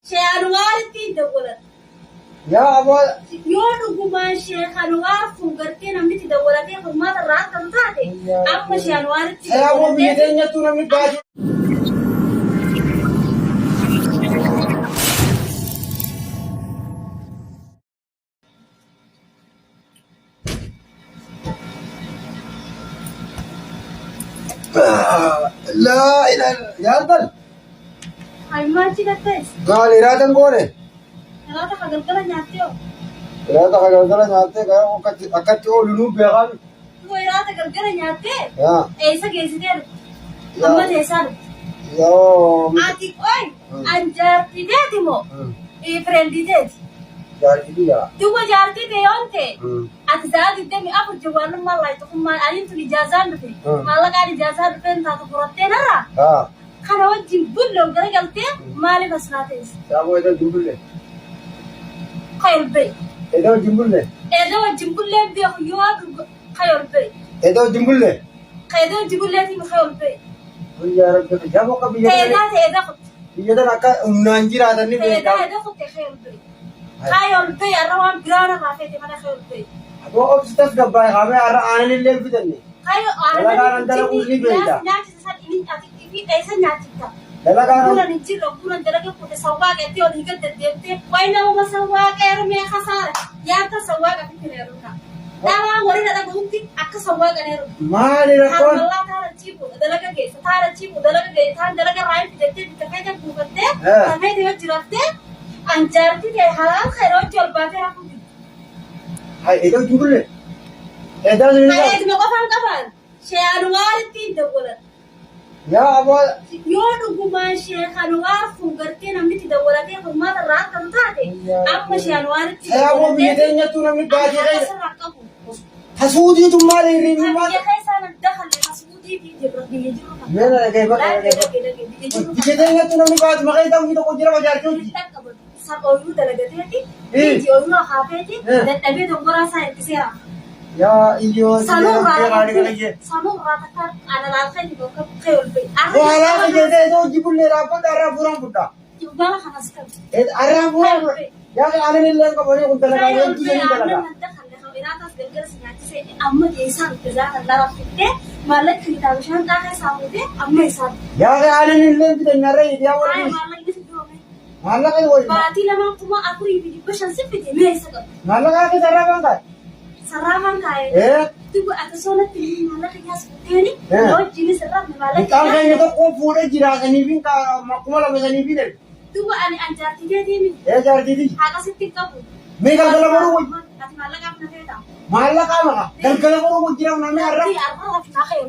Sheekh Anwaaritti hin dawwalan. Yaa aboo. Yoo dhugumaan Sheekh Anwaar kun gartee namni itti dawwalatee furmaata irraa argatu taate amma Sheekh Anwaaritti Yaa aboo biyya dawwalateeti teenyattuu namni baasii. Laa ilaaha yaa intal. Aymaachi gattees. Maal iraatan goone? Iraata ka galgala nyaattee hoo? Iraata ka galgala nyaattee ka akkatti akkatti oolu nuu beekaan. Duba iraata galgala nyaattee Yaa. eessa geessitee dhufte? Yaa. Amma teessaa dhufte? Yoo. Ati qoy an jaartii teeti moo friendii teeti? Jaartii biyya. Duba jaartii tee yoon ta'e ati sa'a 24 jawwaallummaan laayixukummaan aniin tun ijaazaan dhufe maallaqaan ijaazaa dhufeen taatu furattee narraa Haa. kana wajjin bulle ol garagaltee maaliif as naa teesse? Saaboo edoo jimbulle. Kayol ba'i. Edoo jimbulle. Edoo wajjin bulleen beeku yoo dhuga kayol ba'i. Edoo jimbulle. Ka edoo wajjin bulleetiin kayol ba'i. Guyyaa rabbi jaaboo akka biyya tana Ka edaa ta'e edaa kutte. biyya tana akka humnaan jiraatan ni Ka edaa beekama. edaa kutte kayol ba'i. Kayol ba'i arra waan biraa narraa feete malee kayol ba'i. Aboo obsi tasgabbaa'e kaamee har'a aanan illee hin fidanne. Kayo Dalagaan aannan an dalaguus ni beekta. nyaachisa san inni ati fi eessa nyaachifta? Dalagaan Bulan hin jirre bulan dalaga kute sawwaaqa itti ol higa deddeemtee wayi namuma sawwaaqa heerumee kasaara nyaata sawwaaqa fitti heerumna. Dhalaa warri dhadhabuutti akka sawwaaqa heerumu. Maali rakkoon? Harmallaa taara chiifuudha dalaga geessa taara chiifu dalaga geessa taan dalaga irraa hin fidattee bikka feete buufattee kan feete yoo jirattee an jaartii ta'e halaal khayra hojii ol baatee rafuu jirti. Hai edoo jimbulle. Edoo jimbulle. Kareetuma qofaan qabaan Sheekh Anwaaritti hin dawwalan. Yaa aboo. Yoo dhugumaan Sheekh Anwaar kun gartee namni itti dawwalatee furmaata irraa argatu taate amma Sheekh Anwaaritti Yaa aboo biyya dawwalateeti teenyattuu namni ani baasii haqa keessa. sirraa qabu. Tasuudiitu maali hirriibni Kan maali? biyya keessaa nan dakalle kasuudii fi jirra biyya jiru kana. Mee na dhaggeeffadhu na Laal dhaggeeffadhu. dhage dhage biyya jiru Biyya kana. teenyattuu namni baasuma keessa hojii tokko jira bajaajii hojii. Hin dhaqqabatu. San ooyiruu dalagateeti, fiiti ooyiruu akaafeeti, dadhabee dongoraa isaa hirkiseera. Yaa iyyoo Sanuu irraa siyaa lafa haali kana bu'e, jee. sanuu irraa takka ana laaltee bakka kee ol ba'e. Arra Waalaa jalqaba kijee ta'e hojii bullee dhaabbadha har'aa fuuraan fudhaa. Jilbaana kanas qabu. Har'aa fuuraan fudhaa. Yaa aanan illee hin qabanii kun dalagaa Kee ol hedduu ba'e sanii aannan dalagaa. nan dakalle kan iraataas galgala si nyaachisee amma isaan itti zaatan lafa fittee maallaqni bitaa bishaan xaaqaa isaa fuutee amma isaan. Yaa aanan illee hin fidanne har'a yaa Ay warri. maallaqni si doome. Maallaqa wayii. Baatii lamaan 4500 si fide mee isa qabu. Maallaqa akka sarara kaa'e. Sararaafaan kaa'e. Ee. Duba ati soonatti maallaqa nyaas futteeni wajjinis irraa maallaqa. Mucaan keenya tokko fuudhee jira saniifin 2000 saniifin erge. Duba ani an jaartii keetiimi. Ee jaartiiti. Haqa sitti hin qabu. Mee galgala boruu wajji. Ati maallaqaaf na feeta. Maallaqaa maka galgala boruu wajji namni har'a. Arra of naa ka'e.